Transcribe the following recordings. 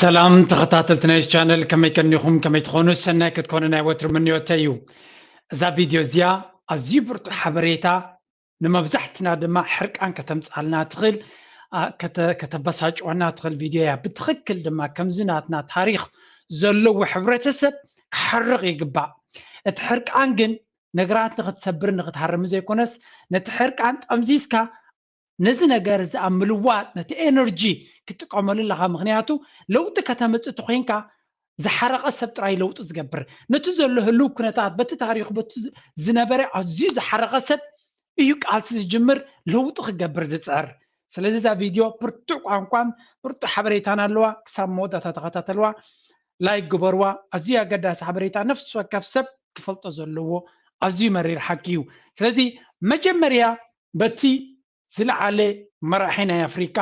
ሰላም ተኸታተልቲ ናይ ቻነል፣ ከመይ ቀኒኹም? ከመይ ትኾኑ? ሰናይ ክትኮኑ ናይ ወትሩ ምንዮተይ እዩ። እዛ ቪድዮ እዚኣ ኣዝዩ ብርቱዕ ሓበሬታ፣ ንመብዛሕትና ድማ ሕርቃን ከተምጻልና ትኽእል፣ ኣ፣ ከተ-፣ ከተበሳጭወና ትኽእል ቪድዮ እያ። ብትኽክል ድማ ከምዚ ናትና ታሪኽ ዘለዎ ሕብረተሰብ ክሓርቕ ይግባእ። እቲ ሕርቃን ግን ነገራት ንኽትሰብርን ንኽትሃርምን ዘይኮነስ፣ ነቲ ሕርቃን ጠምዚዝካ ነዚ ነገር እዚ ኣብ ምልዋጥ፣ ነቲ ኤነርጂ ክትጥቀመሉ ኣለኻ። ምኽንያቱ ለውጢ ከተምጽእ እንተኾይንካ ዝሓረቐ ሰብ ጥራይ ለውጢ ዝገብር። ነቲ ዘሎ ህልው ኩነታት በቲ ታሪኹ በቲ ዝ-፣ ዝነበረ ኣዝዩ ዝሓረቐ ሰብ እዩ ቃልሲ ዝጅምር፣ ለውጢ ክገብር ዝጽዕር። ስለዚ እዛ ቪድዮ ብርቱዕ ቋንቋን ብርቱዕ ሓበሬታን ኣለዋ። ክሳብ መወዳእታ ተኸታተልዋ፣ ላይክ ግበርዋ። ኣዝዩ ኣገዳሲ ሓበሬታ ነፍሲ ወከፍ ሰብ ክፈልጦ ዘለዎ ኣዝዩ መሪር ሓቂ እዩ። ስለዚ መጀመርያ በቲ ዝለዓለ መራሒ ናይ ኣፍሪቃ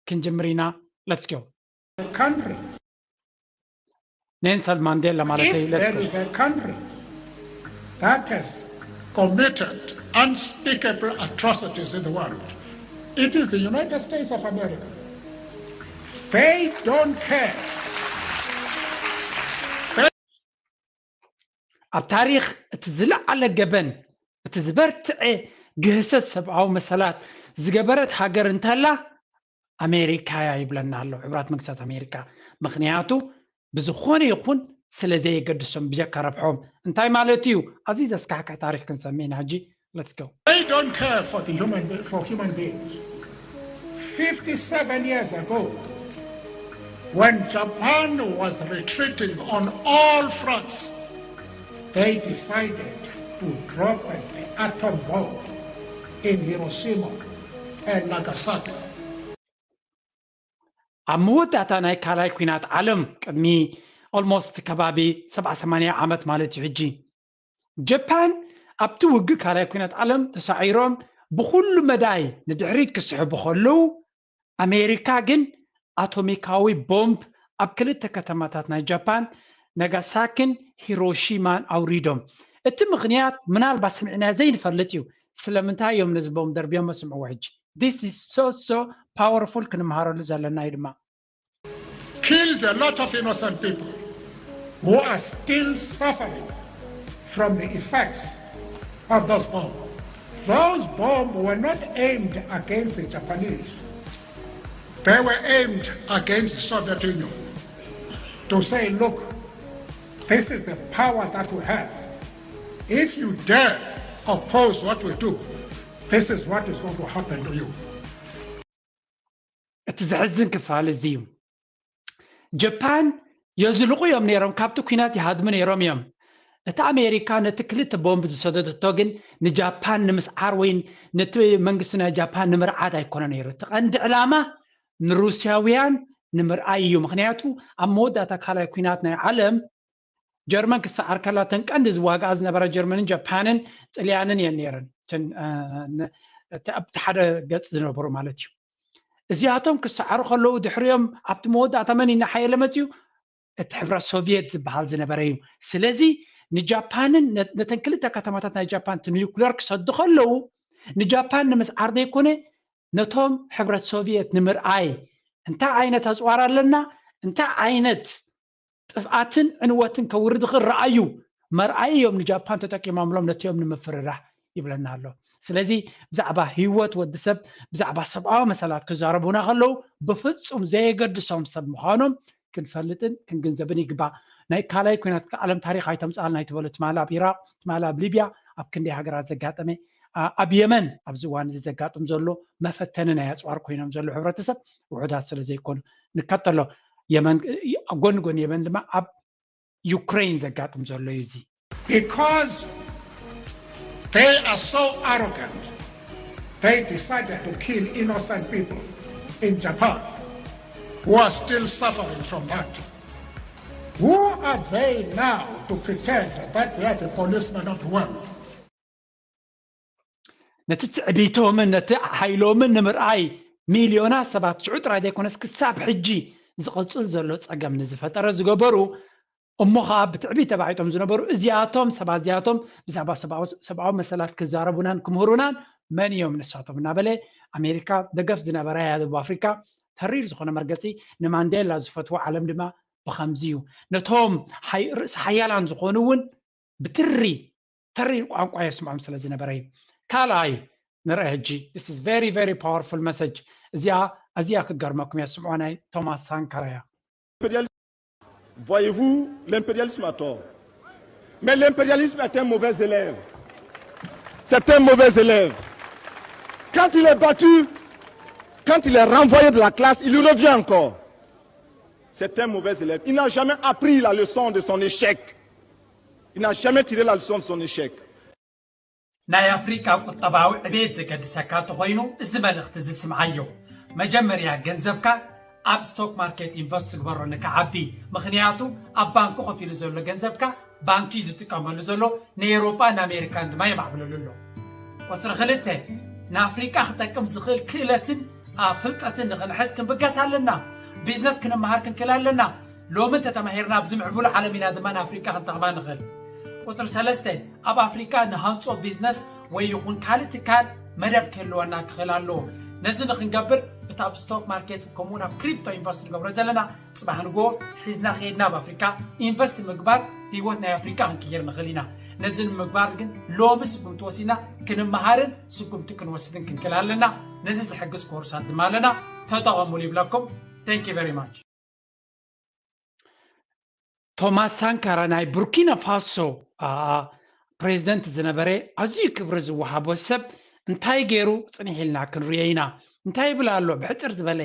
ክንጅምር ኢና። Let's go። Country. ኔልሰን ማንዴላ ማለተይ። If there is a country that has committed unspeakable atrocities in the world, it is the United States of America. They don't care. ኣብ ታሪኽ እቲ ዝለዓለ ገበን፣ እቲ ዝበርትዐ ግህሰት ሰብኣዊ መሰላት ዝገበረት ሃገር እንተላ ኣሜሪካ እያ ይብለና ኣሎ፣ ሕቡራት መንግስታት ኣሜሪካ። ምኽንያቱ ብዝኾነ ይኹን ስለ ዘየገድሶም ብጀካ ረብሖም። እንታይ ማለት እዩ? ኣዝዩ ዘስካሕክሕ ታሪኽ ክንሰምዕ ኢና ሕጂ። Let's go። They don't care for the human be- for human beings. Fifty-seven years ago, when Japan was retreating on all fronts, they decided to drop the atom bomb in Hiroshima and Nagasaki. ኣብ መወዳእታ ናይ ካልኣይ ኩናት ዓለም ቅድሚ ኦልሞስት ከባቢ ሰብዓ ሰማንያ ዓመት ማለት እዩ ሕጂ፣ ጀፓን ኣብቲ ውግእ ካልኣይ ኩናት ዓለም ተሳዒሮም ብኩሉ መዳይ ንድሕሪት ክስሕቡ ከለዉ፣ ኣሜሪካ ግን ኣቶሚካዊ ቦምብ ኣብ ክልተ ከተማታት ናይ ጃፓን፣ ናጋሳኪን ሂሮሺማን ኣውሪዶም። እቲ ምኽንያት ምናልባት ሰሚዕናዮ ዘይንፈልጥ እዩ። ስለምንታይ እዮም ነዚ ቦምብ ደርብዮሞ? ስምዕዎ ሕጂ። This is so so powerful፣ ክንመሃረሉ ዘለና እዩ ድማ። Killed a lot of innocent people who are still suffering from the effects of those bombs. Those bombs were not aimed against the Japanese. They were aimed against the Soviet Union to say, "Look, this is the power that we have. If you dare oppose what we do, this is what is going to happen to you." እቲ ዘሕዝን ክፋል እዚ እዩ። ጀፓን የዝልቑ እዮም ነይሮም፣ ካብቲ ኩናት ይሃድሙ ነይሮም እዮም። እቲ ኣሜሪካ ነቲ ክልተ ቦምብ ዝሰደደቶ ግን ንጃፓን ንምስዓር ወይ ነቲ መንግስቲ ናይ ጃፓን ንምርዓድ ኣይኮነ ነይሩ። እቲ ቀንዲ ዕላማ ንሩስያውያን ንምርኣይ እዩ። ምኽንያቱ ኣብ መወዳእታ ካልኣይ ኩናት ናይ ዓለም ጀርመን ክሰዓር ከላ እተን ቀንዲ ዝዋግኣ ዝነበራ ጀርመንን ጃፓንን ጥልያንን እየን ነይረን። እተን፣ እ፣ ን-፣ እቲ ኣብቲ ሓደ ገጽ ዝነበሩ ማለት እዩ። እዚኣቶም ክሰዓሩ ከለዉ ድሕሪኦም ኣብቲ መወዳእታ መን እናሓየለ መፅዩ? እቲ ሕብረት ሶቪየት ዝበሃል ዝነበረ እዩ። ስለዚ ንጃፓንን ነ-፣ ነተን ክልተ ከተማታት ናይ ጃፓን እቲ ኒውክለር ክሰዱ ከለዉ ንጃፓን ንምስዓር ዘይኮነ ነቶም ሕብረት ሶቪየት ንምርኣይ እንታይ ዓይነት ኣፅዋር ኣለና፣ እንታይ ዓይነት ጥፍኣትን ዕንወትን ከውርድ ይኽእል ረኣዩ፣ መርኣይ እዮም ንጃፓን ተጠቂሞምሎም ነቲኦም ንምፍርራሕ ይብለና ኣሎ። ስለዚ ብዛዕባ ህይወት ወዲ ሰብ፣ ብዛዕባ ሰብኣዊ መሰላት ክዛረቡና ከለዉ ብፍጹም ዘየገድሶም ሰብ ምዃኖም ክንፈልጥን ክንግንዘብን ይግባእ። ናይ ካልኣይ ኩናት ዓለም ታሪኽ ኣይተምጽኣልና ኣይትበሉ። ትማሊ ኣብ ኢራቕ፣ ትማሊ ኣብ ሊብያ፣ ኣብ ክንደይ ሃገራት ዘጋጠመ፣ ኣ-፣ ኣብ የመን ኣብዚ እዋን እዚ ዘጋጥም ዘሎ መፈተኒ ናይ ኣጽዋር ኮይኖም ዘሎ ሕብረተሰብ ውሑዳት ስለ ዘይኮኑ ንከተሎ። የመን፣ ኣብ ጎኒ ጎኒ የመን ድማ ኣብ ዩክሬን ዘጋጥም ዘሎ እዩ እዚ። Because they are so arrogant, they decided to kill innocent people in Japan who are still suffering from that. Who are they now to pretend that they are the policemen of the world? ነቲ ትዕቢቶምን ነቲ ሓይሎምን ንምርኣይ ሚልዮናት ሰባት ሽዑ ጥራይ ዘይኮነስ ክሳብ ሕጂ ዝቕጽል ዘሎ ጸገም ንዝፈጠረ ዝገበሩ፣ እሞ ኸኣ ብትዕቢት ተባዒጦም ዝነበሩ እዚኣቶም ሰባት እዚኣቶም ብዛዕባ ሰብኣዊ፣ ሰብኣዊ መሰላት ክዛረቡናን ክምህሩናን መን እዮም ንሳቶም እናበለ ኣሜሪካ ደገፍ ዝነበራ እያ ደቡብ ኣፍሪካ ተሪር ዝኾነ መርገፂ ንማንዴላ ዝፈትዎ ዓለም ድማ ብኸምዚ እዩ። ነቶም ሓይ- ርእሲ ሓያላን ዝኾኑ እውን ብትሪ ተሪር ቋንቋ የስምዖም ስለ ዝነበረ እዩ። ካልኣይ ንርአ ሕጂ። This is very very powerful message። እዚኣ ኣዝያ ክትገርመኩም እያ። ስምዖ ናይ ቶማስ ሳንካራ እያ። Voyez-vous, l'impérialisme a tort. Mais l'impérialisme est un mauvais élève. C'est un mauvais élève. Quand il est battu, quand il est renvoyé de la classe, il y revient encore. C'est un mauvais élève. Il n'a jamais appris la leçon de son échec. Il n'a jamais tiré la leçon de son échec. ናይ ኣፍሪቃ ቁጠባዊ ዕቤት ዘገድሰካ እንተኾይኑ እዚ መልእኽቲ እዚ ስምዓዮ። መጀመርያ ገንዘብካ ኣብ ስቶክ ማርኬት ኢንቨስት ግበሮ ንክዓቢ። ምኽንያቱ ኣብ ባንኪ ኮፍ ኢሉ ዘሎ ገንዘብካ ባንኪ እዩ ዝጥቀመሉ ዘሎ፣ ንኤውሮጳን ኣሜሪካን ድማ የማዕብለሉ ኣሎ። ቁፅሪ ክልተ ንኣፍሪቃ ክጠቅም ዝኽእል ክእለትን ፍልጠትን ንኽንሕዝ ክንብገስ ኣለና። ቢዝነስ ክንመሃር ክንክእል ኣለና። ሎሚ እንተተማሂርና ኣብዚ ምዕቡል ዓለም ኢና ድማ ንኣፍሪቃ ክንጠቕማ ንኽእል። ቁፅሪ ሰለስተ ኣብ ኣፍሪቃ ንሃንፆ ቢዝነስ ወይ ይኹን ካልእ ትካል መደብ ክህልወና ክኽእል ኣለዎ። ነዚ ንክንገብር እቲ ኣብ ስቶክ ማርኬት ከምኡውን ኣብ ክሪፕቶ ኢንቨስት ንገብሮ ዘለና ፅባሕ ንግሆ ሒዝና ከይድና ኣብ ኣፍሪካ ኢንቨስት ምግባር ህይወት ናይ ኣፍሪካ ክንቅይር ንኽእል ኢና። ነዚ ንምግባር ግን ሎሚ ስጉምቲ ወሲድና ክንመሃርን ስጉምቲ ክንወስድን ክንክእል ኣለና። ነዚ ዝሕግዝ ኮርሳት ድማ ኣለና፣ ተጠቐሙሉ ይብለኩም። Thank you very much። ቶማስ ሳንካራ ናይ ቡርኪና ፋሶ ፕሬዚደንት ዝነበረ ኣዝዩ ክብሪ ዝወሃቦ ሰብ እንታይ ገይሩ ፅንሕ ኢልና ክንሪኦ ኢና። እንታይ ይብል ኣሎ? ብሕፅር ዝበለ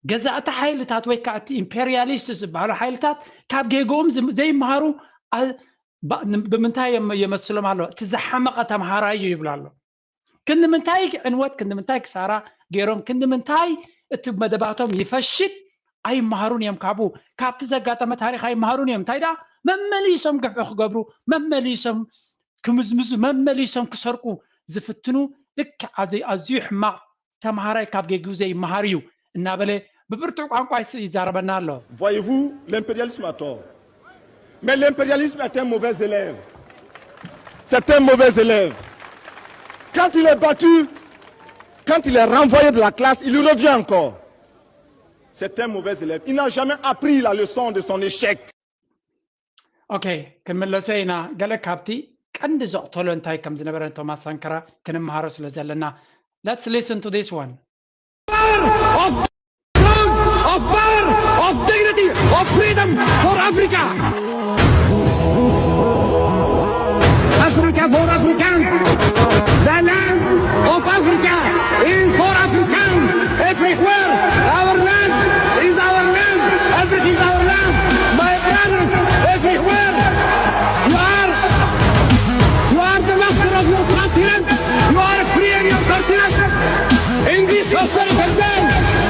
ገዛእቲ ሓይልታት ወይ ከዓ እቲ ኢምፔሪያሊስት ዝበሃሉ ሓይልታት ካብ ጌግኦም ዘይመሃሩ ብምንታይ የመስሎም ኣሎ? እቲ ዝሓመቐ ተምሃራይ እዩ ይብል ኣሎ። ክንዲ ምንታይ ዕንወት ክንዲ ምንታይ ክሳራ ገይሮም ክንዲ ምንታይ እቲ መደባቶም ይፈሽል ኣይመሃሩን እዮም። ካብኡ ካብቲ ዘጋጠመ ታሪኽ ኣይመሃሩን እዮም። እንታይ ደኣ መመሊሶም ግፍዒ ክገብሩ መመሊሶም ክምዝምዙ መመሊሶም ክሰርቁ ዝፍትኑ ልክዕ ኣዝዩ ሕማቕ ተምሃራይ ካብ ጌግኡ ዘይመሃር እዩ እናበለ ብብርቱዕ ቋንቋ ይዛረበና ኣሎ። Voyez-vous, l'impérialisme a tort. Mais l'impérialisme est un mauvais élève. C'est un mauvais élève. Quand il est battu, quand il est renvoyé de la classe, il y revient encore. C'est un mauvais élève. Il n'a jamais appris la leçon de son échec. ኦኬ፣ ክንምለሶ ኢና። ገለ ካብቲ ቀንዲ ዘቕተሎ እንታይ ከም ዝነበረ ቶማስ ሳንካራ ክንምሃሮ ስለ ዘለና። Let's listen to this one. Of power, of dignity, of freedom for Africa. Africa for Africans. The land of Africa is for Africans. Everywhere, our land is our land. Africa is our land. My brothers, everywhere you are, you are the master of your continent. You are free in your continent. In this historical day,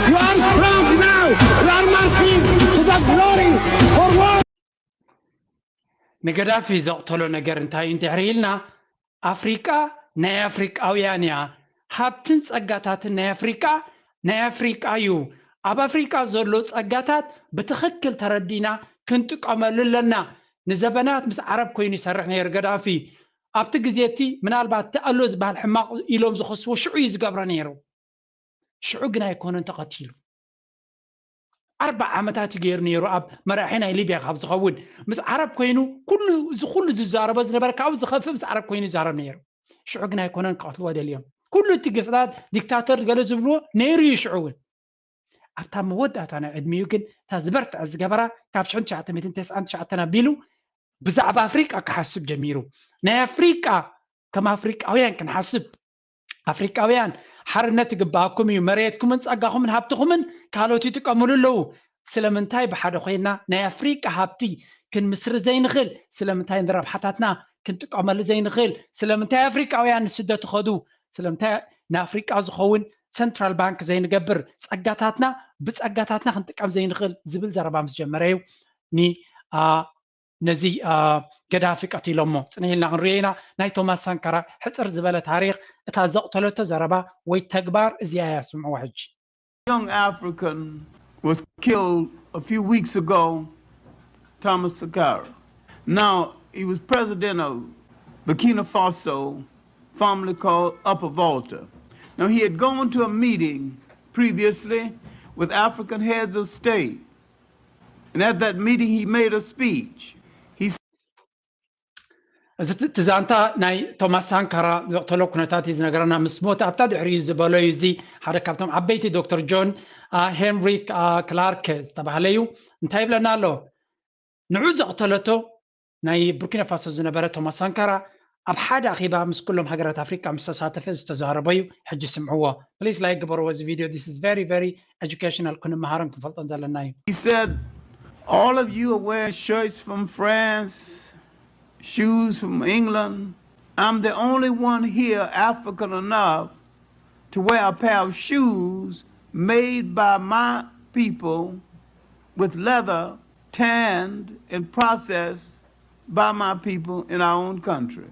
you are strong now. You are marching to the glory forward. ንገዳፊ ዘቕተሎ ነገር እንታይ እዩ እንድሕር ኢልና ኣፍሪቃ ናይ ኣፍሪቃውያን እያ። ሃብትን ጸጋታትን ናይ ኣፍሪቃ ናይ ኣፍሪቃ እዩ። ኣብ ኣፍሪቃ ዘሎ ጸጋታት ብትኽክል ተረዲና ክንጥቀመሉ ኣለና። ንዘበናት ምስ ዓረብ ኮይኑ ይሰርሕ ነይሩ ገዳፊ። ኣብቲ ግዜ እቲ ምናልባት እቲ ኣሎ ዝበሃል ሕማቕ ኢሎም ዝኸስዎ ሽዑ እዩ ዝገብሮ ነይሩ። ሽዑ ግን ኣይኮነን ተቐቲሉ። ኣርባዓ ዓመታት እዩ ገይሩ ነይሩ ኣብ መራሒ ናይ ሊብያ ካብ ዝኸውን ምስ ዓረብ ኮይኑ ኩሉ እዚ ኩሉ ዝዛረቦ ዝነበረ ካብኡ ዝኸፍእ ምስ ዓረብ ኮይኑ ይዛረብ ነይሩ። ሽዑ ግን ኣይኮነን ክቐትልዎ ደልዮም። ኩሉ እቲ ግፍታት ዲክታተር ገለ ዝብልዎ ነይሩ እዩ ሽዑ እውን። ኣብታ መወዳእታ ናይ ዕድሚኡ ግን እታ ዝበርትዐ ዝገበራ ካብ ሽሕን ትሽዓተ ሚእትን ተስዓን ትሽዓተን ኣቢሉ ብዛዕባ ኣፍሪቃ ክሓስብ ጀሚሩ። ናይ ኣፍሪቃ ከም ኣፍሪቃውያን ክንሓስብ ኣፍሪቃውያን ሓርነት ይግባኣኩም እዩ። መሬትኩምን ጸጋኹምን ሃብትኹምን ካልኦት ይጥቀምሉ ኣለዉ። ስለምንታይ ብሓደ ኮይና ናይ ኣፍሪቃ ሃብቲ ክንምስርት ዘይንኽእል? ስለምንታይ ንረብሓታትና ክንጥቀመሉ ዘይንኽእል? ስለምንታይ ኣፍሪቃውያን ንስደት ይኸዱ? ስለምንታይ ንኣፍሪቃ ዝኸውን ሰንትራል ባንክ ዘይንገብር? ጸጋታትና ብጸጋታትና ክንጥቀም ዘይንኽእል ዝብል ዘረባ ምስ ጀመረ እዩ ኒ ነዚ ገዳፊ ቀቲሎሞ። ጽንሕ ኢልና ክንሪኦ ኢና። ናይ ቶማስ ሳንካራ ሕጽር ዝበለ ታሪኽ እታ ዘቕተለቶ ዘረባ ወይ ተግባር እዚኣ እያ። ስምዕዋ ሕጂ። Young African was killed a few weeks ago, Thomas Sankara. Now, he was president of Burkina Faso, formerly called Upper Volta. Now, he had gone to a meeting previously with African heads of state. And at that meeting, he made a speech. He እዚ እቲ ዛንታ ናይ ቶማስ ሳንካራ ዘቕተሎ ኩነታት እዩ ዝነገረና። ምስ ሞት ኣብታ ድሕሪኡ ዝበሎ እዩ። እዚ ሓደ ካብቶም ዓበይቲ ዶክተር ጆን ሄንሪክ ክላርክ ዝተባህለ እዩ። እንታይ ይብለና ኣሎ? ንዑ ዘቕተለቶ ናይ ቡርኪና ፋሶ ዝነበረ ቶማስ ሳንካራ ኣብ ሓደ ኣኼባ ምስ ኩሎም ሃገራት ኣፍሪቃ ምስ ተሳተፈ ዝተዛረቦ እዩ። ሕጂ ስምዕዎ please፣ like ግበርዎ እዚ ቪድዮ። This is very very educational፣ ክንመሃሮን ክንፈልጦን ዘለና እዩ። He said, "All of you are wearing shirts from France, shoes from England. I'm the only one here, African enough, to wear a pair of shoes made by my people with leather tanned and processed by my people in our own country."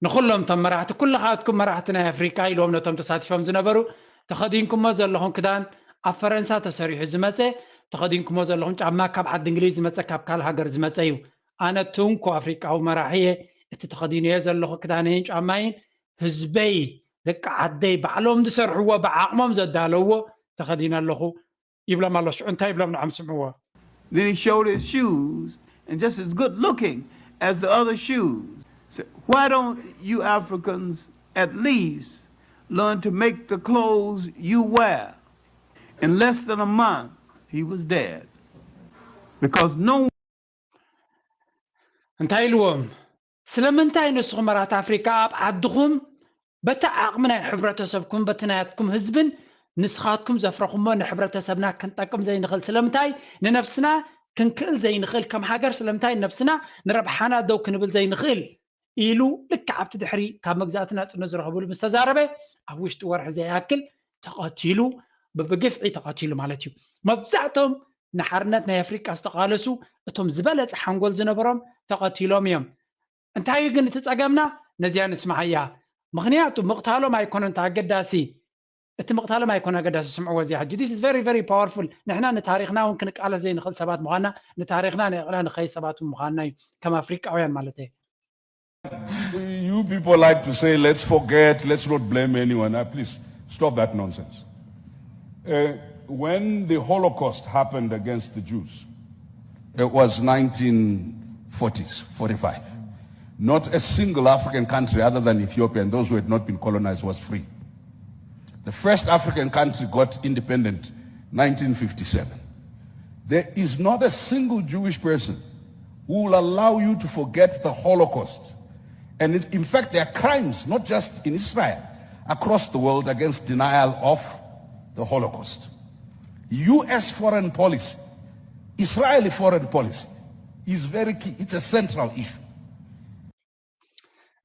ንኹሎም እቶም መራሕቲ፣ ኩልኻትኩም መራሕቲ ናይ ኣፍሪቃ ኢልዎም ነቶም ተሳቲፎም ዝነበሩ፣ ተኸዲንኩሞ ዘለኹም ክዳን ኣብ ፈረንሳ ተሰሪሑ ዝመፀ፣ ተኸዲንኩሞ ዘለኹም ጫማ ካብ ዓዲ እንግሊዝ ዝመፀ፣ ካብ ካልእ ሃገር ዝመፀ እዩ። ኣነ እቲ እንኮ ኣፍሪቃዊ መራሒ እየ። እቲ ተኸዲነዮ ዘለኹ ክዳነይን ጫማይን ህዝበይ፣ ደቂ ዓደይ ባዕሎም ዝሰርሕዎ፣ ብዓቕሞም ዘዳለውዎ ተኸዲነ ኣለኹ ይብሎም ኣሎ። ሽዑ እንታይ ይብሎም ንዖም ስምዕዎ። Then he showed his shoes, and just as good looking as the other shoes. Said, "Why don't you Africans at least learn to make the clothes you wear?" In less than a month, he was dead. Because no እንታይ ኢልዎም? ስለምንታይ ንስኹም መራሕቲ ኣፍሪካ ኣብ ዓድኹም በቲ ዓቕሚ ናይ ሕብረተሰብኩም፣ በቲ ናትኩም ህዝብን ንስኻትኩም ዘፍረኹሞ ንሕብረተሰብና ክንጠቅም ዘይንኽእል? ስለምንታይ ንነብስና ክንክእል ዘይንኽእል? ከም ሃገር ስለምንታይ ነብስና ንረብሓና ደው ክንብል ዘይንኽእል? ኢሉ ልክዕ ኣብቲ ድሕሪ ካብ መግዛእቲ ናጽነት ዝረኸብሉ ምስ ተዛረበ፣ ኣብ ውሽጢ ወርሒ ዘይኣክል ተቐቲሉ፣ ብ-፣ ብግፍዒ ተቐቲሉ ማለት እዩ። መብዛሕትኦም ንሓርነት ናይ ኣፍሪቃ ዝተቓለሱ፣ እቶም ዝበለጸ ሓንጎል ዝነበሮም ተቐቲሎም እዮም። እንታይ እዩ ግን እቲ ጸገምና? ነዚኣ ንስምዓያ። ምኽንያቱ ምቕታሎም ኣይኮነን እቲ ኣገዳሲ፣ እቲ ምቕታሎም ኣይኮነ ኣገዳሲ። ስምዕዎ እዚኣ ሕጂ። This is very very powerful። ንሕና ንታሪኽና እውን ክንቃለስ ዘይንኽእል ሰባት ምዃንና፣ ንታሪኽና ንዕቕና ንኸይድ ሰባት እውን ምዃንና እዩ፣ ከም ኣፍሪቃውያን ማለት እየ። You people like to say, "Let's forget, let's not blame anyone." Ah, please, stop that nonsense. Uh, when the Holocaust happened against the Jews, it was nineteen forties, forty-five. Not a single African country other than Ethiopia and those who had not been colonized was free. The first African country got independent nineteen fifty-seven. There is not a single Jewish person who will allow you to forget the Holocaust. And it's, in fact, there are crimes, not just in Israel, across the world against denial of the Holocaust. U S foreign policy, Israeli foreign policy is very key. It's a central issue.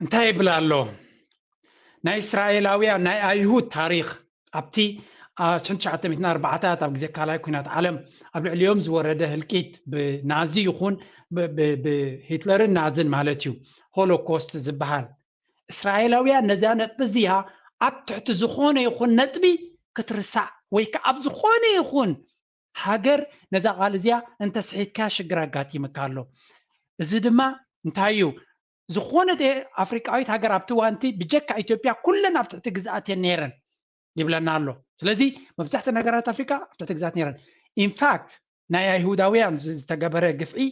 እንታይ ይብል ኣሎ? ናይ እስራኤላውያን ናይ ኣይሁድ ታሪኽ ኣብቲ፣ አ፣ ሽሕን ትሽዓተ ሚእትን ኣርባዓታት ኣብ ግዜ ካልኣይ ኩናት ዓለም ኣብ ልዕሊኦም ዝወረደ ህልቂት ብናዚ ይኹን ብ-፣ ብ-፣ ብሂትለርን ናዝን ማለት እዩ፣ ሆሎኮስት ዝበሃል። እስራኤላውያን ነዚኣ ነጥቢ እዚኣ ኣብ ትሕቲ ዝኾነ ይኹን ነጥቢ ክትርሳዕ ወይ ከዓ ኣብ ዝኾነ ይኹን ሃገር ነዛ ቃል እዚኣ እንተስሒትካ ሽግር ኣጋጢምካ ኣሎ። እዚ ድማ እንታይ እዩ? ዝኾነት ኣፍሪቃዊት ሃገር ኣብቲ እዋንቲ ብጀካ ኢትዮጵያ ኩለን ኣብ ትሕቲ ግዝኣት እየን ነይረን ይብለና ኣሎ። ስለዚ መብዛሕትኣን ሃገራት ኣፍሪቃ ኣብ ትሕቲ ግዝኣት ነይረን። ኢንፋክት ናይ ኣይሁዳውያን ዝ-፣ ዝተገበረ ግፍዒ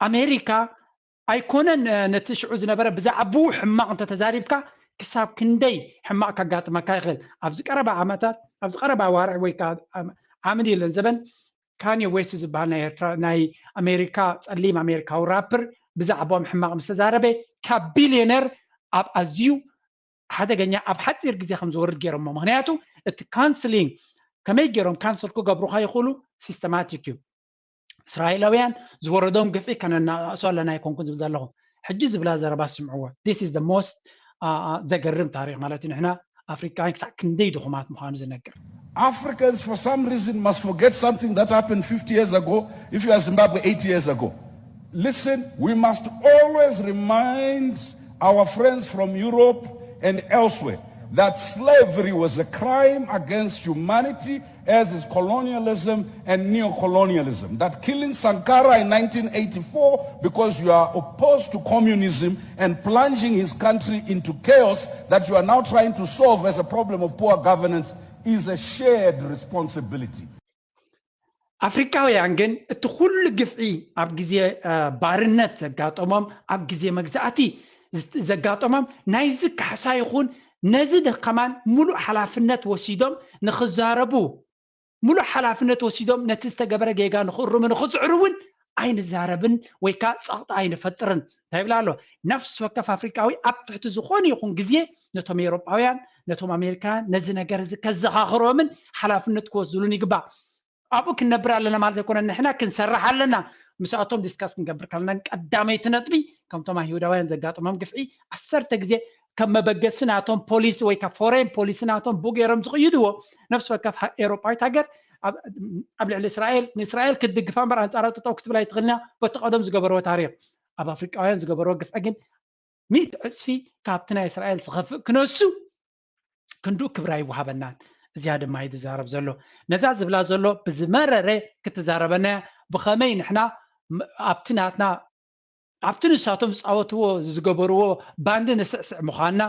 ኣሜሪካ ኣይኮነን፣ እ፣ ነቲ ሽዑ ዝነበረ ብዛዕባኡ ሕማቕ እንተተዛሪብካ ክሳብ ክንደይ ሕማቕ ከጋጥመካ ይኽእል። ኣብዚ ቀረባ ዓመታት፣ ኣብዚ ቀረባ ኣዋርሕ ወይ ከዓ ዓም-፣ ዓመት የለን ዘበን ካንየ ዌስት ዝበሃል ናይ ኤርትራ፣ ናይ ኣሜሪካ ጸሊም ኣሜሪካዊ ራፐር ብዛዕባኦም ሕማቕ ምስ ተዛረበ ካብ ቢልዮነር ኣብ ኣዝዩ ሓደገኛ ኣብ ሓጺር ግዜ ከም ዝወርድ ገይሮሞ። ምኽንያቱ እቲ ካንስሊንግ ከመይ ገይሮም ካንስል ክገብሩኻ ይኽእሉ ሲስተማቲክ እዩ። እስራኤላውያን ዝወረዶም ግፍዒ ከነናእሶ ኣለና ኣይኮንኩን ዝብል ዘለኹ። ሕጂ ዝብላ ዘረባ ስምዕዎ። This is the most፣ አ፣ አ፣ ዘገርም ታሪኽ ማለት እዩ። ንሕና ኣፍሪቃውያን ክሳዕ ክንደይ ድኹማት ምዃኑ ዝነግር። Africans, for some reason, must forget something that happened fifty years ago if you are Zimbabwe eighty years ago. Listen, we must always remind our friends from Europe and elsewhere that slavery was a crime against humanity, as is colonialism and neocolonialism. That killing Sankara in nineteen eighty-four because you are opposed to communism and plunging his country into chaos that you are now trying to solve as a problem of poor governance is a shared responsibility. ኣፍሪካውያን ግን እቲ ኩሉ ግፍዒ ኣብ ግዜ ባርነት ዘጋጠሞም፣ ኣብ ግዜ መግዛእቲ ዘጋጠሞም፣ ናይዚ ካሕሳ ይኹን ነዚ ደከማን ሙሉእ ሓላፍነት ወሲዶም ንክዛረቡ፣ ሙሉእ ሓላፍነት ወሲዶም ነቲ ዝተገበረ ጌጋ ንክእርሙ ንክፅዕሩ እውን ኣይንዛረብን ወይ ከዓ ፀቕጢ ኣይንፈጥርን። እንታይ ይብላ ኣሎ? ነፍሲ ወከፍ ኣፍሪካዊ ኣብ ትሕቲ ዝኾነ ይኹን ግዜ ነቶም ኤውሮጳውያን፣ ነቶም ኣሜሪካውያን ነዚ ነገር እዚ ከዘኻኽሮምን ሓላፍነት ክወስድሉን ይግባእ። ኣብኡ ክንነብር ኣለና ማለት ኣይኮነን። ንሕና ክንሰርሕ ኣለና። ምስኣቶም ዲስካስ ክንገብር ከለና ቀዳመይቲ ነጥቢ ከምቶም ኣይሁዳውያን ዘጋጠሞም ግፍዒ ዓሰርተ ግዜ ከም መበገሲ ናቶም ፖሊሲ ወይ ካብ ፎሬን ፖሊሲ ናቶም ብኡ ገይሮም ዝቕይድዎ፣ ነፍሲ ወከፍ ኤውሮጳዊት ሃገር ኣብ ልዕሊ እስራኤል ንእስራኤል ክትድግፋ እምበር ኣንፃራ ጠጠው ክትብል ኣይትኽእልና። በቲ ቀደም ዝገበርዎ ታሪክ ኣብ ኣፍሪቃውያን ዝገበርዎ ግፍዒ ግን ሚእቲ ዕፅፊ ካብቲ ናይ እስራኤል ዝኸፍእ ክነሱ ክንድኡ ክብሪ ኣይወሃበናን። እዚኣ ድማ እዩ ዝዛረብ ዘሎ። ነዛ ዝብላ ዘሎ ብዝመረረ ክትዛረበና እያ። ብኸመይ ንሕና ኣብቲ ናትና ኣብቲ ንሳቶም ዝፃወትዎ ዝገበርዎ ባንዲ ንስዕስዕ ምዃንና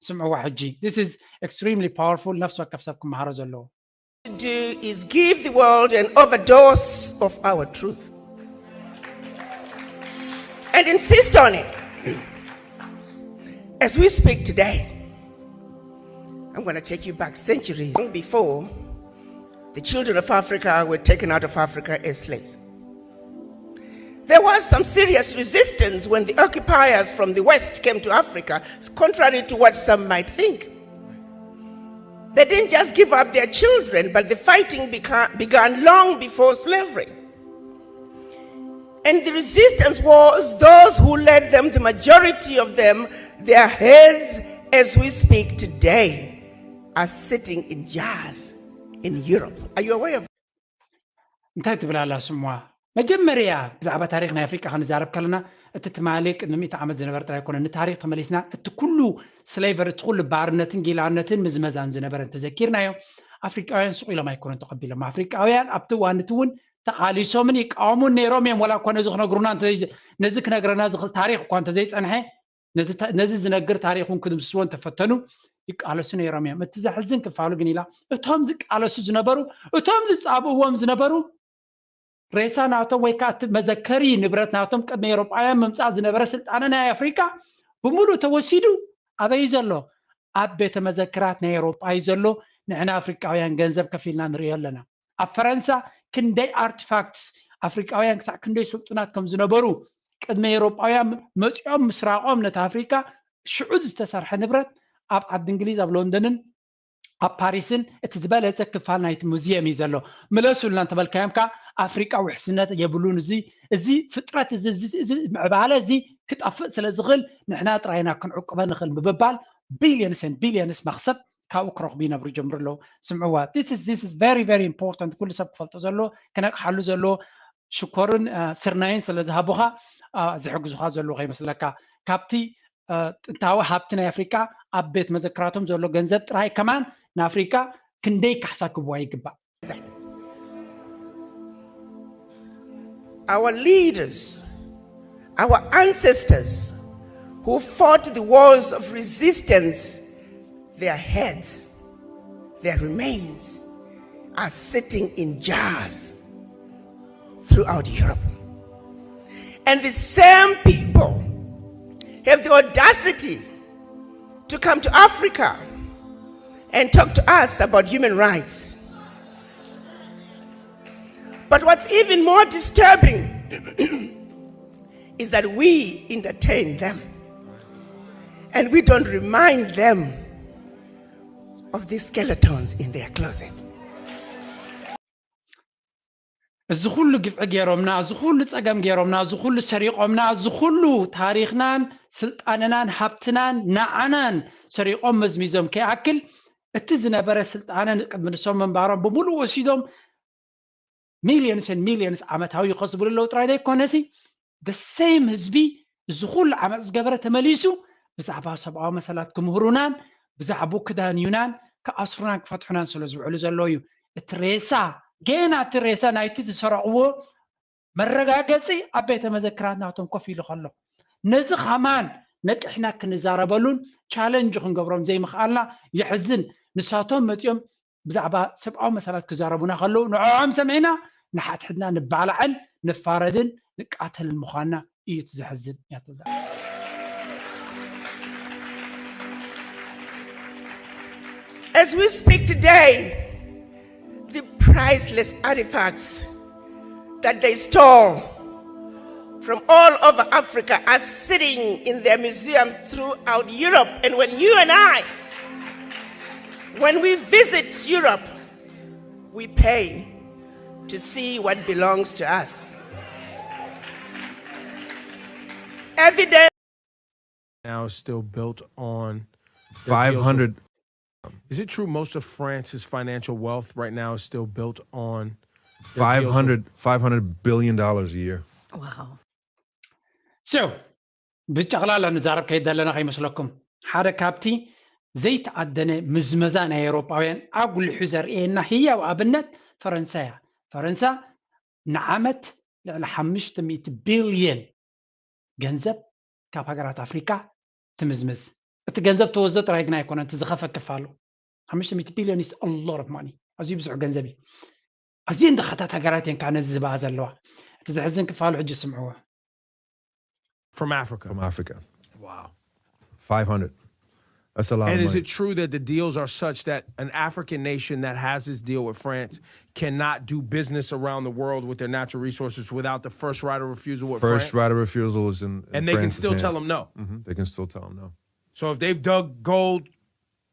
ስምዕዋ ሕጂ። This is extremely powerful። ነፍሲ ወከፍ ሰብ ክመሃሮ ዘለዎ do is give the world an overdose of our truth and insist on it. As we speak today, I'm going to take you back centuries. Long before, the children of Africa were taken out of Africa as slaves. There was some serious resistance when the occupiers from the West came to Africa, contrary to what some might think. They didn't just give up their children, but the fighting began long before slavery. And the resistance was those who led them, the majority of them, their heads, as we speak today, are sitting in jars in Europe. Are you aware of? እንታይ ትብል ኣላ ስምዋ? መጀመርያ ብዛዕባ ታሪክ ናይ ኣፍሪቃ ክንዛረብ ከለና እቲ ትማሊ ቅድሚ ሚእቲ ዓመት ዝነበረ ጥራይ ኣይኮነን። ንታሪክ ተመሊስና እቲ ኩሉ ስሌቨሪ፣ እቲ ኩሉ ባርነትን ጊላነትን ምዝመዛን ዝነበረ እንተዘኪርናዮ ኣፍሪቃውያን ስቕ ኢሎም ኣይኮነን ተቐቢሎም። ኣፍሪቃውያን ኣብቲ እዋን እቲ እውን ተቓሊሶምን ይቃወሙን ነይሮም እዮም። ዋላ እኳ ነዚ ክነግሩና ነዚ ክነግረና ዝኽእል ታሪክ እኳ እንተዘይፀንሐ ነዚ ዝነግር ታሪክ እውን ክድምስስዎ እንተፈተኑ ይቃለሱ ነይሮም እዮም። እቲ ዘሕዝን ክፋሉ ግን ኢላ እቶም ዝቃለሱ ዝነበሩ እቶም ዝፃብእዎም ዝነበሩ ሬሳ ናቶም ወይ ከዓ እቲ መዘከሪ ንብረት ናቶም ቅድሚ ኤውሮጳውያን ምምፃእ ዝነበረ ስልጣነ ናይ ኣፍሪካ ብምሉእ ተወሲዱ ኣበይ ዘሎ? ኣብ ቤተ መዘክራት ናይ ኤውሮጳ እዩ ዘሎ። ንሕና ኣፍሪቃውያን ገንዘብ ከፊልና ንሪኦ ኣለና። ኣብ ፈረንሳ ክንደይ ኣርቲፋክትስ ኣፍሪቃውያን ክሳዕ ክንደይ ስልጡናት ከም ዝነበሩ ቅድሚ ኤውሮጳውያን መፂኦም ምስራቆም ነቲ ኣፍሪካ ሽዑ ዝተሰርሐ ንብረት ኣብ ዓዲ እንግሊዝ ኣብ ሎንደንን ኣብ ፓሪስን እቲ ዝበለፀ ክፋል ናይቲ ሙዚየም እዩ ዘሎ። ምለሱልና እንተበልካዮም ከዓ ኣፍሪቃ ውሕስነት የብሉን። እዚ እዚ ፍጥረት እዚ እዚ ምዕባለ እዚ ክጠፍእ ስለ ዝኽእል ንሕና ጥራይና ክንዕቅበ ንኽእል ብምባል ቢልዮንስ ን ቢልዮንስ መኽሰብ ካብኡ ክረኽቡ ይነብሩ ጀምሩ ኣለዉ። ስምዕዋ this is this is very very important ኩሉ ሰብ ክፈልጦ ዘለዎ ክነቅሓሉ ዘለዎ ሽኮርን ስርናይን ስለ ዝሃቡኻ ዝሕግዙኻ ዘለዉ ከይመስለካ ካብቲ ጥንታዊ ሃብቲ ናይ ኣፍሪቃ ኣብ ቤት መዘክራቶም ዘሎ ገንዘብ ጥራይ ከማን ንኣፍሪቃ ክንደይ ካሕሳ ክብዋ ይግባእ። Our leaders, our ancestors who fought the wars of resistance, their heads, their remains are sitting in jars throughout Europe. And the same people have the audacity to come to Africa and talk to us about human rights. But what's even more disturbing is that we entertain them and we don't remind them of these skeletons in their closet. እዚ ኩሉ ግፍዒ ገይሮምና፣ እዚ ኩሉ ፀገም ገይሮምና፣ እዚ ኩሉ ሰሪቆምና፣ እዚ ኩሉ ታሪክናን ስልጣንናን ሃብትናን ንዓናን ሰሪቆም መዝሚዞም ከይኣክል እቲ ዝነበረ ስልጣነ ቅድሚ ንሶም ምንባሮም ብምሉእ ወሲዶም ሚልዮንስ ን ሚልዮንስ ዓመታዊ ይኸስብሉ ኣለዉ ጥራይ ዘይኮነሲ the same ህዝቢ እዚ ኩሉ ዓመፅ ዝገበረ ተመሊሱ ብዛዕባ ሰብኣዊ መሰላት ክምህሩናን ብዛዕባ ክዳንዩናን ክኣስሩናን ክፈትሑናን ስለ ዝውዕሉ ዘለዉ እዩ። እቲ ሬሳ ገና እቲ ሬሳ ናይቲ ዝሰረቕዎ መረጋገፂ ኣብ ቤተ መዘክራት ናቶም ኮፍ ኢሉ ከሎ ነዚ ከማን ነቅሕና ክንዛረበሉን ቻለንጅ ክንገብሮም ዘይምኽኣልና የሕዝን። ንሳቶም መፂኦም ብዛዕባ ሰብኣዊ መሰላት ክዛረቡና ከለዉ ንዕዖም ሰሚዕና ንሓድሕድና ንባላዕን ንፋረድን ንቃተልን ምዃንና እዩ እቲ ዘሕዝን እያ ትብል። As we speak today, the priceless artifacts that they stole from all over Africa are sitting in their museums throughout Europe. And when you and I, when we visit Europe, we pay to see what belongs to us. Evidence now is still built on five hundred. Is it true most of France's financial wealth right now is still built on their deals with- 500 500 billion dollars a year. Wow. So ብጨቕላላ ንዛረብ ከይድ ዘለና ከይመስለኩም ሓደ ካብቲ ዘይተኣደነ ምዝመዛ ናይ ኤውሮጳውያን ኣጉሊሑ ዘርእየና ህያው ኣብነት ፈረንሳ እያ። ፈረንሳ ንዓመት ልዕሊ ሓሙሽተ ሚእቲ ቢልየን ገንዘብ ካብ ሃገራት ኣፍሪካ ትምዝምዝ። እቲ ገንዘብ ተወስዶ ጥራይ ግን ኣይኮነን፣ እቲ ዝኸፈ ክፋሉ ሓሙሽተ ሚእቲ ቢልዮን is a lot of money፣ ኣዝዩ ብዙሕ ገንዘብ እዩ። ኣዝየን ድኻታት ሃገራት እየን ከዓ ነዚ ዝብኣ ዘለዋ። እቲ ዘሕዝን ክፋሉ ሕጂ ስምዕዎ። from Africa. From Africa. Wow. 500. That's a lot And of is money. It true that the deals are such that an African nation that has this deal with France cannot do business around the world with their natural resources without the first right of refusal with First France? Right of refusal is in, in And they can France's still hand. Tell them no. Mhm. They can still tell them no. So if they've dug gold,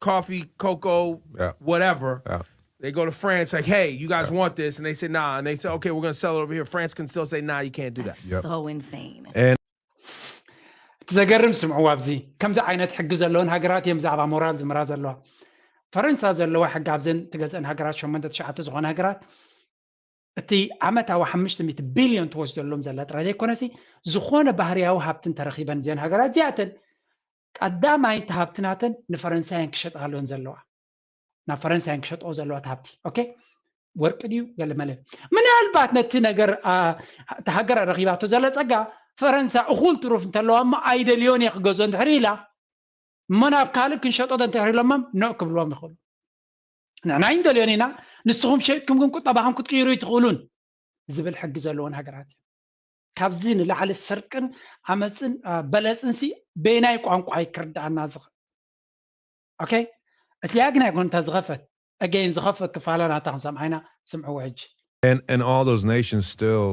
coffee, cocoa, Yeah. whatever, Yeah. they go to France like, hey, you guys want this? And they say, nah. And they say, okay, we're going to sell it over here. France can still say, nah, you can't do that. That's so insane. And እቲ ዘገርም ስምዕዎ ኣብዚ ከምዚ ዓይነት ሕጊ ዘለወን ሃገራት እዮም ብዛዕባ ሞራል ዝምራ ዘለዋ። ፈረንሳ ዘለዋ ሕጊ ኣብዘን ትገዝአን ሃገራት ሸሞንተ ትሽዓተ ዝኾነ ሃገራት እቲ ዓመታዊ ሓሙሽተ ሚእቲ ቢልዮን ትወስደሎም ዘላ ጥራይ ዘይኮነሲ ዝኾነ ባህርያዊ ሃብትን ተረኺበን እዚአን ሃገራት እዚኣተን ቀዳማይ እቲ ሃብትናተን ንፈረንሳየን ክሸጣ ኣለወን ዘለዋ ናብ ፈረንሳየን ክሸጥኦ ዘለዋ እቲ ሃብቲ okay ወርቂ ድዩ ገለመለ ምናልባት ነቲ ነገር እቲ ሃገር ረኺባቶ ዘለ ፀጋ ፈረንሳ እኹል ትሩፍ እንተለዋ እሞ ኣይደልዮን እየ ክገዝኦ እንድሕር ኢላ እሞ ናብ ካልእ ክንሸጦ ዶ እንተሕር ኢሎሞም ኖእ ክብልዎም ይኽእሉ ንሕና ኣይንደልዮን ኢና ንስኹም ሸጥኩም ግን ቁጠባኹም ክትቅይሩ ይትኽእሉን ዝብል ሕጊ ዘለዎን ሃገራት እዩ ካብዚ ንላዕሊ ስርቅን ዓመፅን በለፅንሲ በየናይ ቋንቋ እዩ ክርዳኣና ዝኽእል okay እቲኣ ግን ኣይኮነታ ዝኸፈት again ዝኸፈት ክፋላ ናታ ክንሰምዓ ኢና ስምዕዎ ሕጂ and and all those nations still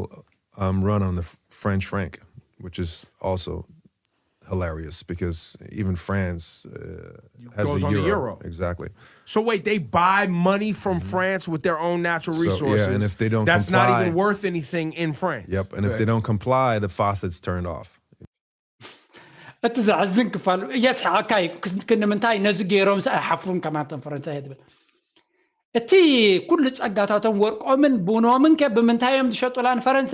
um, run on the French franc, which is also hilarious because even France uh, has Goes the on the euro. euro. Exactly. So wait, they buy money from France with their own natural So, yeah, resources. And if they don't that's not comply- even worth anything in France. Yep. And if they don't comply, the faucet's turned off. እቲ ዘሕዝን ክፋሉ የስሕቐካ እዩ ክስ- ክንምንታይ ነዚ ገይሮም ስ ኣይሓፍሩን ከማንተን ፈረንሳይ እየ ትብል እቲ ኩሉ ጸጋታቶም ወርቆምን ቡኖምን ከ ብምንታይ እዮም ዝሸጡላ ንፈረንሳ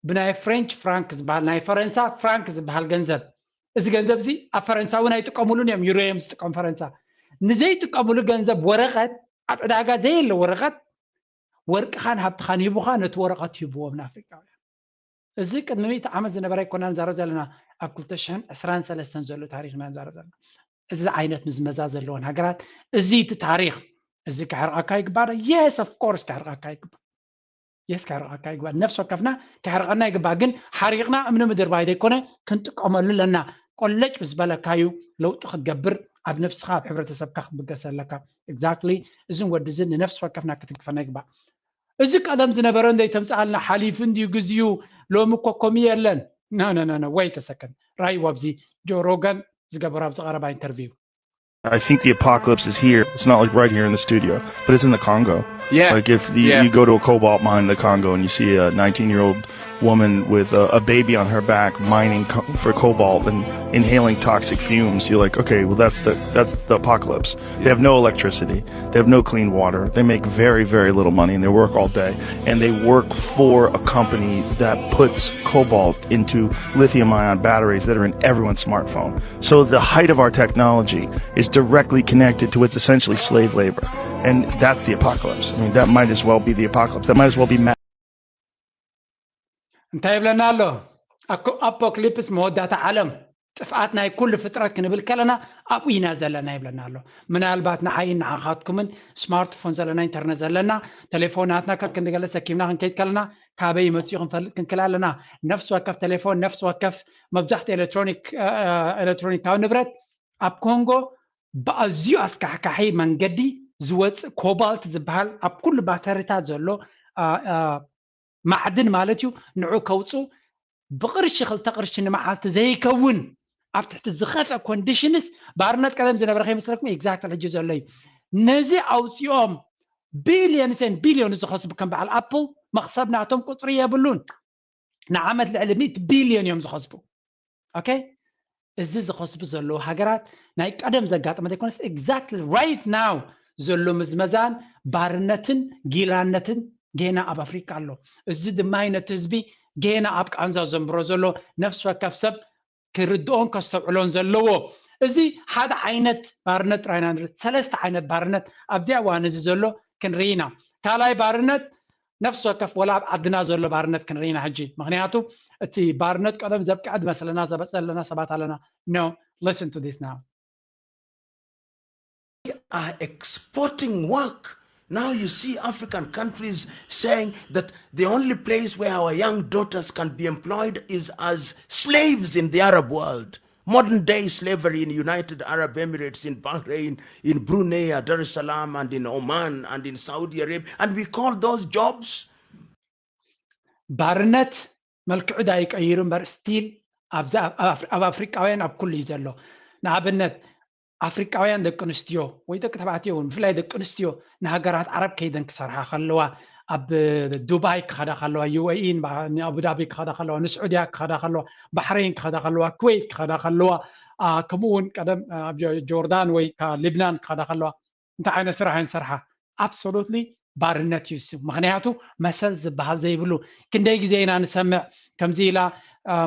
ብናይ ፍሬንች ፍራንክ ዝበሃል ናይ ፈረንሳ ፍራንክ ዝበሃል ገንዘብ እዚ ገንዘብ እዚ ኣብ ፈረንሳ እውን ኣይጥቀሙሉን እዮም ዩሮ እዮም ዝጥቀሙ ፈረንሳ ንዘይጥቀሙሉ ገንዘብ ወረቐት ኣብ ዕዳጋ ዘየለ ወረቐት ወርቅኻን ሃብትኻን ሂቡኻ ነቲ ወረቐት ሂብዎም ንኣፍሪቃውያን እዚ ቅድሚ ሚእቲ ዓመት ዝነበረ ኣይኮና ንዛረብ ዘለና ኣብ ክልተ ሽሕን ዕስራን ሰለስተን ዘሎ ታሪክ ኢና ንዛረብ ዘለና እዚ ዓይነት ምዝመዛ ዘለወን ሃገራት እዚ እቲ ታሪክ እዚ ክሕርቀካ ይግባእ yes of course ክሕርቀካ ይግባእ yes ክሕርቀካ ይግባእ ነፍሲ ወከፍና ክሕርቀና ይግባእ ግን ሓሪቅና እምኒ ምድርባይ ዘይኮነ ክንጥቀመሉ ኣለና ቆለጭ ምስ በለካዩ ለውጢ ክትገብር ኣብ ነብስካ ኣብ ሕብረተሰብካ ክትብገስ ኣለካ exactly እዝን ወዲ እዝን ንነፍሲ ወከፍና ክትንክፈና ይግባእ እዚ ቀደም ዝነበረ እንደይ ተምፅኣልና ሓሊፉ እንድዩ ግዝዩ ሎሚ እኮ ኮሚ የለን ነነነነ ወይ ተሰከን ራይዎ ኣብዚ ጆ ሮገን ዝገበሮ ኣብዚ ቀረባ interview I think the apocalypse is here. It's not like right here in the studio, but it's in the Congo. Yeah. Like if you, Yeah. you go to a cobalt mine in the Congo and you see a nineteen year old woman with a, a baby on her back mining co- for cobalt and inhaling toxic fumes, you're like, okay, well that's the that's the apocalypse. They have no electricity. They have no clean water. They make very very little money and they work all day. And they work for a company that puts cobalt into lithium ion batteries that are in everyone's smartphone. So the height of our technology is directly connected to what's essentially slave labor. And that's the apocalypse. I mean, that might as well be the apocalypse. That might as well be mad. እንታይ ይብለና ኣሎ ኣፖክሊፕስ መወዳእታ ዓለም ጥፍኣት ናይ ኩሉ ፍጥረት ክንብል ከለና ኣብኡ ኢና ዘለና ይብለና ኣሎ። ምናልባት ንዓይን ንዓኻትኩምን ስማርትፎን ዘለና፣ ኢንተርነት ዘለና፣ ቴሌፎናትና ከክንዲ ገለ ሰኪምና ክንከይድ ከለና ካበይ ይመፅኡ ክንፈልጥ ክንክእል ኣለና። ነፍሲ ወከፍ ቴሌፎን፣ ነፍሲ ወከፍ መብዛሕትኡ ኤሌክትሮኒክ ኤሌክትሮኒካዊ ንብረት ኣብ ኮንጎ ብኣዝዩ ኣስካሕካሒ መንገዲ ዝወፅእ ኮባልት ዝበሃል ኣብ ኩሉ ባተሪታት ዘሎ ማዕድን ማለት እዩ። ንዑ ከውፁ ብቕርሺ ክልተ ቅርሺ ንመዓልቲ ዘይከውን ኣብ ትሕቲ ዝኸፍአ ኮንዲሽንስ ባርነት ቀደም ዝነበረ ከይመስለኩም ኤግዛክት ሕጂ ዘሎ እዩ። ነዚ ኣውፂኦም ቢልዮንስ ን ቢልዮን ዝኸስቡ ከም በዓል ኣፕል መኽሰብ ናቶም ቁፅሪ የብሉን። ንዓመት ልዕሊ ሚእቲ ቢልዮን እዮም ዝኸስቡ። ኦኬ፣ እዚ ዝኸስቡ ዘለዉ ሃገራት ናይ ቀደም ዘጋጠመ ዘይኮነስ exactly right now ዘሎ ምዝመዛን ባርነትን ጊላነትን ጌና ኣብ ኣፍሪቃ ኣሎ። እዚ ድማ ነቲ ህዝቢ ጌና ኣብ ቃንዛ ዘንብሮ ዘሎ ነፍሲ ወከፍ ሰብ ክርድኦን ከስተውዕሎን ዘለዎ። እዚ ሓደ ዓይነት ባርነት ጥራይና ንርኢ፣ ሰለስተ ዓይነት ባርነት ኣብዚኣ እዋን እዚ ዘሎ ክንርኢ ኢና። ካልኣይ ባርነት ነፍሲ ወከፍ ወላ ኣብ ዓድና ዘሎ ባርነት ክንርኢ ኢና ሕጂ። ምኽንያቱ እቲ ባርነት ቀደም ዘብቅዐ ዝመስለና ዘበ- ዘለና ሰባት ኣለና። No, listen to this now. Are exporting work. Now you see African countries saying that the only place where our young daughters can be employed is as slaves in the Arab world. Modern day slavery in United Arab Emirates, in Bahrain, in Brunei, Dar es Salaam, and in Oman, and in Saudi Arabia. And we call those jobs ባርነት መልክዑ ዳይቀይሩ እምበር ስቲል ኣብዚ ኣብ ኣፍሪቃውያን ኣብ ኩሉ እዩ ዘሎ። ንኣብነት ኣፍሪቃውያን ደቂ ኣንስትዮ ወይ ደቂ ተባዕትዮ እውን ብፍላይ ደቂ ኣንስትዮ ንሃገራት ዓረብ ከይደን ክሰርሓ ከለዋ ኣብ ዱባይ ክኸዳ ከለዋ ዩኤኢ ኣቡዳቢ ክኸዳ ከለዋ ንስዑድያ ክኸዳ ከለዋ ባሕረይን ክኸዳ ከለዋ ኩዌት ክኸዳ ከለዋ ከምኡ እውን ቀደም ኣብ ጆርዳን ወይ ሊብናን ክኸዳ ከለዋ እንታይ ዓይነት ስራሕ እየን ዝሰርሓ? Absolutely ባርነት እዩ እሱ። ምኽንያቱ መሰል ዝበሃል ዘይብሉ። ክንደይ ግዜ ኢና ንሰምዕ ከምዚ ኢላ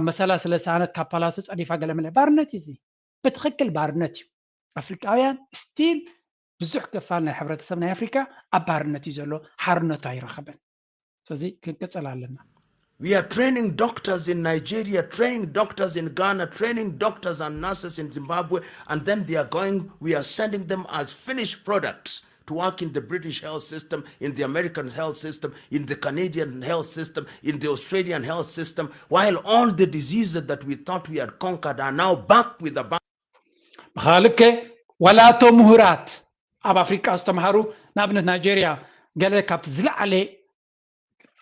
መሰላ ስለ ሰኣነት ካብ ፓላሶ ፀዲፋ ገለ መለ። ባርነት እዩ እዚ። ብትኽክል ባርነት እዩ። ኣፍሪቃውያን ስቲል ብዙሕ ክፋል ናይ ሕብረተሰብ ናይ ኣፍሪካ ኣብ ባርነት እዩ ዘሎ። ሓርነቱ ኣይረኸበን። ስለዚ ክንቅፅል ኣለና። We are training doctors in Nigeria, training doctors in Ghana, training doctors and nurses in Zimbabwe, and then they are going, we are sending them as finished products to work in the British health system, in the American health system, in the Canadian health system, in the Australian health system, while all the diseases that we thought we had conquered are now back with a bang. ብኻልከ ዋላ እቶም ምሁራት ኣብ ኣፍሪቃ ዝተምሃሩ ንኣብነት ናይጀርያ ገለ ካብቲ ዝለዓለ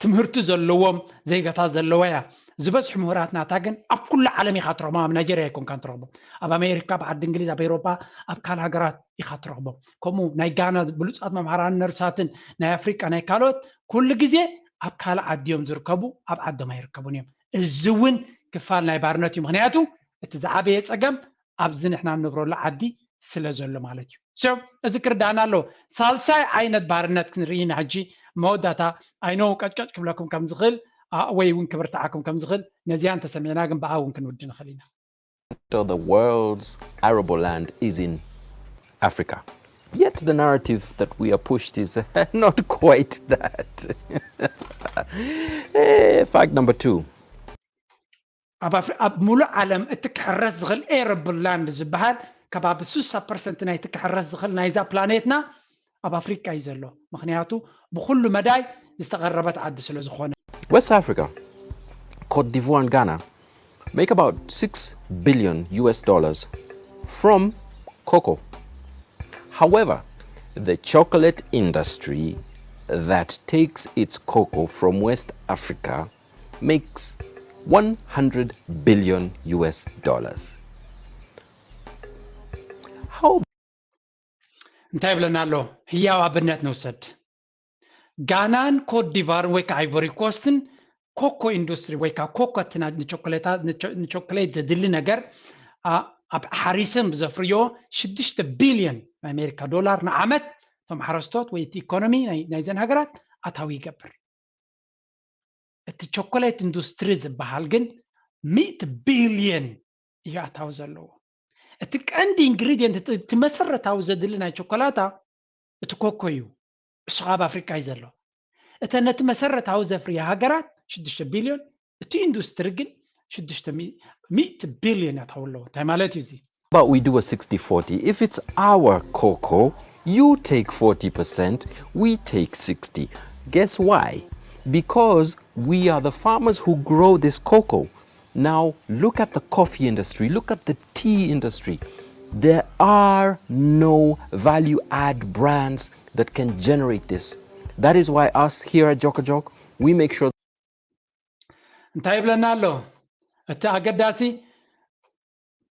ትምህርቲ ዘለዎም ዜጋታት ዘለዋ እያ። ዝበዝሑ ምሁራት ናታ ግን ኣብ ኩሉ ዓለም ኢኻ ትረኽቦም፣ ኣብ ናይጀርያ ኣይኮንካን ትረኽቦም። ኣብ ኣሜሪካ፣ ኣብ ዓዲ እንግሊዝ፣ ኣብ ኤውሮጳ፣ ኣብ ካልእ ሃገራት ኢኻ ትረኽቦም። ከምኡ ናይ ጋና ብሉጻት መምሃራን ነርሳትን ናይ ኣፍሪቃ ናይ ካልኦት ኩሉ ግዜ ኣብ ካልእ ዓዲ እዮም ዝርከቡ፣ ኣብ ዓዶም ኣይርከቡን እዮም። እዚ እውን ክፋል ናይ ባርነት እዩ። ምኽንያቱ እቲ ዝዓበየ ጸገም ኣብዚ ንሕና እንነብረሉ ዓዲ ስለ ዘሎ ማለት እዩ። So እዚ ክርዳእና ኣለዎ። ሳልሳይ ዓይነት ባርነት ክንርኢ ኢና ሕጂ መወዳእታ። I know ቀጭቀጭ ክብለኩም ከም ዝኽእል ወይ እውን ክብርትዓኩም ከም ዝኽእል ነዚኣ እንተሰሚዕና ግን ብኣ እውን ክንውዲ ንኽእል ኢና። So the world's arable land is in Africa. Yet the narrative that we are pushed is not quite that. Eh, fact number two. ኣብ ኣፍሪ- ኣብ ሙሉእ ዓለም እቲ ክሕረስ ዝኽእል ኤረብል ላንድ ዝበሃል ከባቢ ስሳ ፐርሰንት ናይቲ ክሕረስ ዝኽእል ናይዛ ፕላኔትና ኣብ ኣፍሪቃ እዩ ዘሎ። ምኽንያቱ ብኩሉ መዳይ ዝተቐረበት ዓዲ ስለ ዝኾነ። West Africa, Cote d'Ivoire and Ghana make about six billion U S dollars from cocoa. However, the chocolate industry that takes its cocoa from West Africa makes one hundred billion U S dollars. How እንታይ ይብለና ኣሎ? ህያው ኣብነት ንውሰድ። ጋናን ኮት ዲቫርን ወይ ከዓ ኣይቮሪ ኮስትን ኮኮ ኢንዱስትሪ ወይ ከዓ ኮኮ እቲ ና- ንቾኮሌታ- ንቾ- ንቾኮሌት ዘድሊ ነገር ኣ- ኣብ ሓሪስን ብዘፍርዮ ሽዱሽተ ቢልዮን ናይ ኣሜሪካ ዶላር ንዓመት እቶም ሓረስቶት ወይ እቲ ኢኮኖሚ ናይ- ናይዘን ሃገራት ኣታዊ ይገብር። እቲ ቾኮሌት ኢንዱስትሪ ዝበሃል ግን ሚእቲ ቢልዮን እዩ ኣታዊ ዘለዎ። እቲ ቀንዲ ኢንግሪድየንት እቲ- እቲ መሰረታዊ ዘድሊ ናይ ቾኮላታ እቲ ኮኮ እዩ። እሱ ኣብ ኣፍሪቃ እዩ ዘሎ። እተን ነቲ መሰረታዊ ዘፍርያ ሃገራት ሽዱሽተ ቢልዮን፣ እቲ ኢንዱስትሪ ግን ሽዱሽተ ሚእቲ ቢልዮን ኣታዊ ኣለዎ። እንታይ ማለት እዩ እዚ? But we do a sixty forty. If it's our cocoa, you take forty percent, we take sixty. Guess why? Because we are the farmers who grow this cocoa. Now, look at the coffee industry, look at the tea industry. There are no value add brands that can generate this. That is why us here at Jokajok, we make sure እንታይ ይብለና ኣሎ? እቲ ኣገዳሲ፣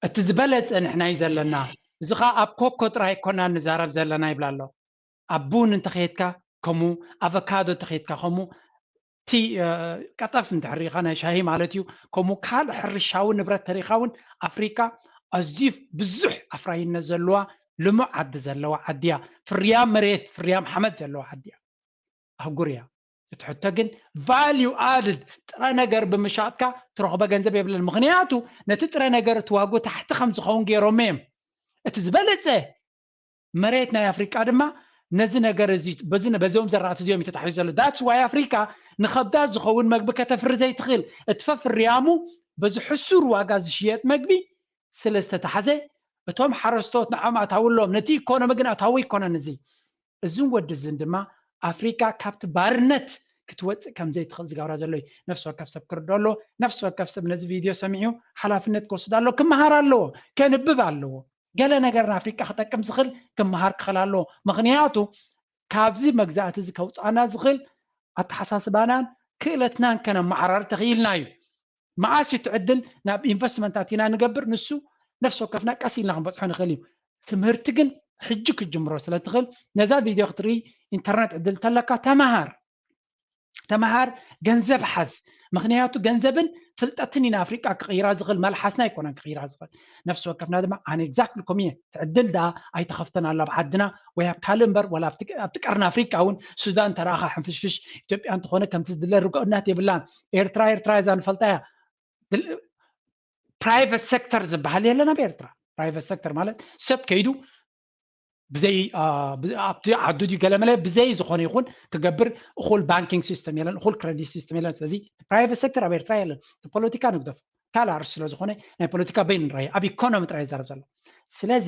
እቲ ዝበለፀ ንሕና እዩ ዘለና። እዚ ኸዓ ኣብ ኮኮ ጥራይ ኮና ንዛረብ ዘለና ይብላ ኣሎ። ኣብ ቡን እንተኸየድካ ከምኡ፣ ኣቨካዶ እንተኸየድካ ከምኡ፣ ቲ ቀጠፍ እንድሕር ሪኢኻ ናይ ሻሂ ማለት እዩ። ከምኡ ካልእ ሕርሻዊ ንብረት ተሪኻ እውን ኣፍሪካ ኣዝዩ ብዙሕ ኣፍራይነት ዘለዋ ልሙዕ ዓዲ ዘለዋ ዓዲ እያ። ፍርያም መሬት ፍርያም ሓመድ ዘለዋ ዓዲ እያ። ኣህጉር እያ። እቲ ሕቶ ግን value added ጥረ ነገር ብምሻጥካ ትረኽቦ ገንዘብ የብለን። ምኽንያቱ ነቲ ጥረ ነገር እቲ ዋግኡ ታሕቲ ከም ዝኸውን ገይሮሞ እዮም። እቲ ዝበለፀ መሬት ናይ ኣፍሪቃ ድማ ነዚ ነገር እዚ በዚ በዚኦም ዘራእቲ እዚኦም እዩ ተታሒዙ ዘሎ። That's why ኣፍሪቃ ንኸብዳ ዝኸውን መግቢ ከተፍሪ ዘይትኽእል። እቲ ፈፍርያሙ በዚ ሕሱር ዋጋ ዝሽየጥ መግቢ ስለ ዝተታሕዘ እቶም ሓረስቶት ንዓም ኣታዊ ኣለዎም። ነቲ ኢኮኖሚ ግን ኣታዊ ኣይኮነን እዚ። እዝን ወዲ እዝን ድማ ኣፍሪካ ካብቲ ባርነት ክትወፅእ ከም ዘይትኽእል ዝገብራ ዘሎ እዩ። ነፍሲ ወከፍ ሰብ ክርዶ ኣሎ። ነፍሲ ወከፍ ሰብ ነዚ ቪድዮ ሰሚዑ ሓላፍነት ክወስድ ኣለዎ፣ ክመሃር ኣለዎ፣ ከንብብ ኣለዎ። ገለ ነገር ንኣፍሪቃ ክጠቅም ዝኽእል ክመሃር ክኽእል ኣለዎ። ምኽንያቱ ካብዚ መግዛእቲ እዚ ከውፅኣና ዝኽእል ኣተሓሳስባናን ክእለትናን ከነመዓራሪ ተኽኢልና እዩ። መዓስ እዩ እቲ ዕድል ናብ ኢንቨስትመንት ኣቲና ንገብር? ንሱ ነፍሲ ወከፍና ቀስ ኢልና ክንበፅሖ ንኽእል እዩ። ትምህርቲ ግን ሕጂ ክትጅምሮ ስለ ትኽእል ነዛ ቪድዮ ክትርኢ ኢንተርነት ዕድል እንተለካ ተመሃር። ተመሃር፣ ገንዘብ ሓዝ። ምኽንያቱ ገንዘብን ፍልጠትን ኢና ኣፍሪቃ ክቕይራ ዝኽእል፣ መልሓስና ኣይኮነን ክቕይራ ዝኽእል። ነፍሲ ወከፍና ድማ ኣነ exactly ከምኡ እየ። እቲ ዕድል ደኣ ኣይተኸፍተን ኣሎ ኣብ ዓድና ወይ ኣብ ካልእ እምበር ወላ ኣብቲ ኣብቲ ቀርኒ ኣፍሪቃ እውን ሱዳን ተረኣኻ ሕንፍሽፍሽ፣ ኢትዮጵያ እንተኾነ ከምቲ ዝድለ ርግኦናት የብላን። ኤርትራ ኤርትራ እዛ ንፈልጣ እያ። ፕራይቨት ሴክተር ዝበሃል የለን ኣብ ኤርትራ። ፕራይቨት ሴክተር ማለት ሰብ ከይዱ ብዘይ አ፣ ብ- ኣብቲ ዓዱ ድዩ ገለመለ ብዘይ ዝኾነ ይኹን ክገብር እኹል ባንኪንግ ሲስተም የለን፣ እኹል ክረዲት ሲስተም የለን። ስለዚ ፕራይቨት ሴክተር ኣብ ኤርትራ የለን። እቲ ፖለቲካ ንግደፍ ካልእ ኣርስ ስለ ዝኾነ ናይ ፖለቲካ በይኑ ንረኣዮ፣ ኣብ ኢኮኖሚ ጥራይ ይዛረብ ዘሎ። ስለዚ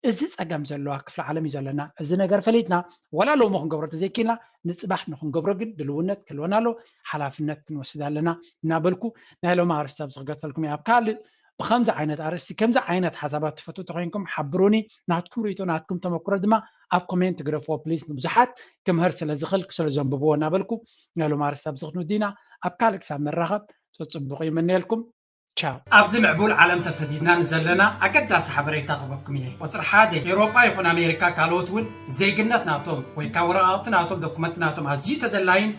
እዚ ፀገም ዘለዋ ክፍለ ዓለም እዩ ዘለና። እዚ ነገር ፈሊጥና ዋላ ሎሚ ክንገብሮ ተዘይኪልና ንፅባሕ ንክንገብሮ ግን ድልውነት ክህልወና ኣሎ፣ ሓላፍነት ክንወስድ ኣለና እናበልኩ ናይ ሎሚ ኣርስቲ ኣብዚ ክገድፈልኩም እየ። ኣብ ካልእ ብከምዚ ዓይነት ኣርእስቲ ከምዚ ዓይነት ሓሳባት ትፈትው ተኮይንኩም ሓብሩኒ። ናትኩም ርእቶ ናትኩም ተመክሮ ድማ ኣብ ኮሜንት ግደፍዎ ፕሊዝ። ንብዙሓት ክምህር ስለ ዝኽእል ስለ ዘንብብዎ እናበልኩ ናይ ሎሚ ኣርእስቲ ኣብዚ ክንውዲ ኢና። ኣብ ካልእ ክሳብ ንራኸብ ፅቡቕ ይምነየልኩም። ቻው። ኣብዚ ምዕቡል ዓለም ተሰዲድና ንዘለና ኣገዳሲ ሓበሬታ ክበኩም እየ። ቁፅሪ ሓደ፣ ኤውሮጳ ይኹን ኣሜሪካ ካልኦት እውን ዜግነት ናቶም ወይ ካብ ወረቓቕቲ ናቶም ዶኩመንት ናቶም ኣዝዩ ተደላይን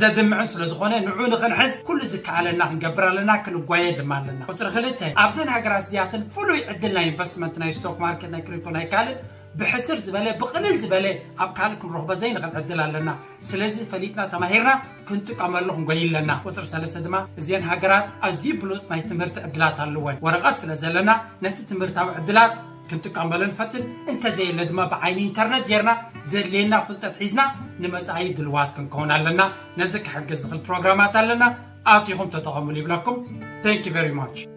ዘድምዕን ስለ ዝኾነ ንዑ ንኽንሕዝ ኩሉ ዝከኣለና ክንገብር ኣለና፣ ክንጓየ ድማ ኣለና። ቁፅሪ ክልተ፣ ኣብዘን ሃገራት እዚኣተን ፍሉይ ዕድል ናይ ኢንቨስትመንት ናይ ስቶክ ማርኬት ናይ ክሪፕቶ ናይ ካልእ ብሕስር ዝበለ ብቕልል ዝበለ ኣብ ካልእ ክንረኽቦ ዘይንኽእል ዕድል ኣለና። ስለዚ ፈሊጥና ተማሂርና ክንጥቀመሉ ክንጎይ ኣለና። ቁፅሪ ሰለስተ ድማ እዚአን ሃገራት ኣዝዩ ብሉፅ ናይ ትምህርቲ ዕድላት ኣለወን። ወረቐት ስለ ዘለና ነቲ ትምህርታዊ ዕድላት ክንጥቀመሉ ንፈትን፣ እንተዘየለ ድማ ብዓይኒ ኢንተርነት ጌርና ዘድልየና ፍልጠት ሒዝና ንመፃኢ ድልዋት ክንከውን ኣለና። ነዚ ክሕግዝ ዝኽእል ፕሮግራማት ኣለና፣ ኣቲኹም ተጠቐሙሉ ይብለኩም። Thank you very much።